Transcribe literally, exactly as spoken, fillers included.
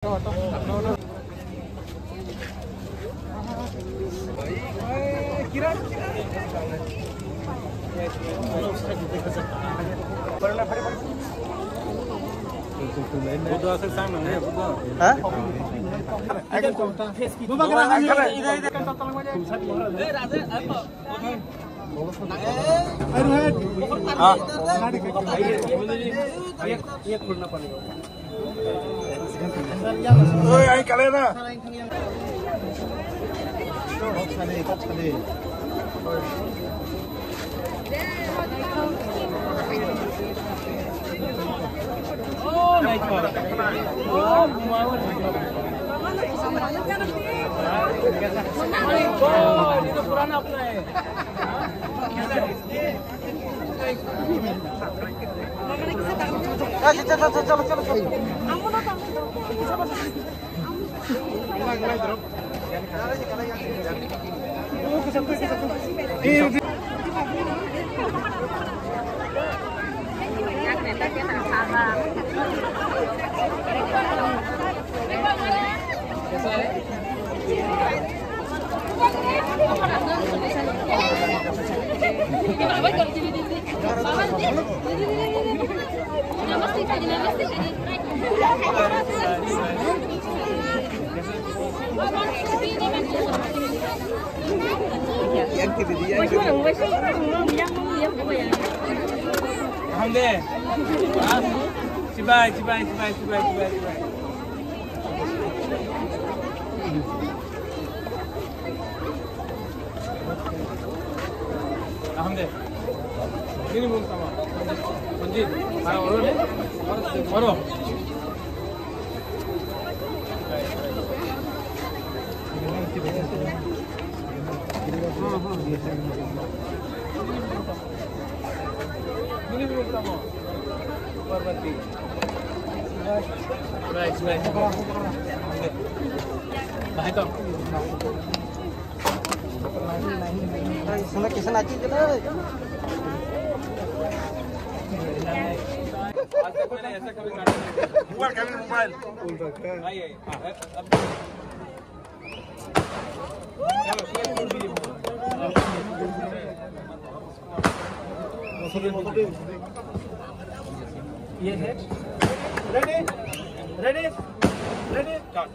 Buddha ase, sai mane, Buddha. Ha? Oi, ai, kalena. Aham de. Ha? Chibai, chibai, chibai, chibai, chibai, chibai. Aham de. Ini belum sama. Kunci. Para orang ni. Orang. Mobile, mobile. Ready? Ready? Ready? Start.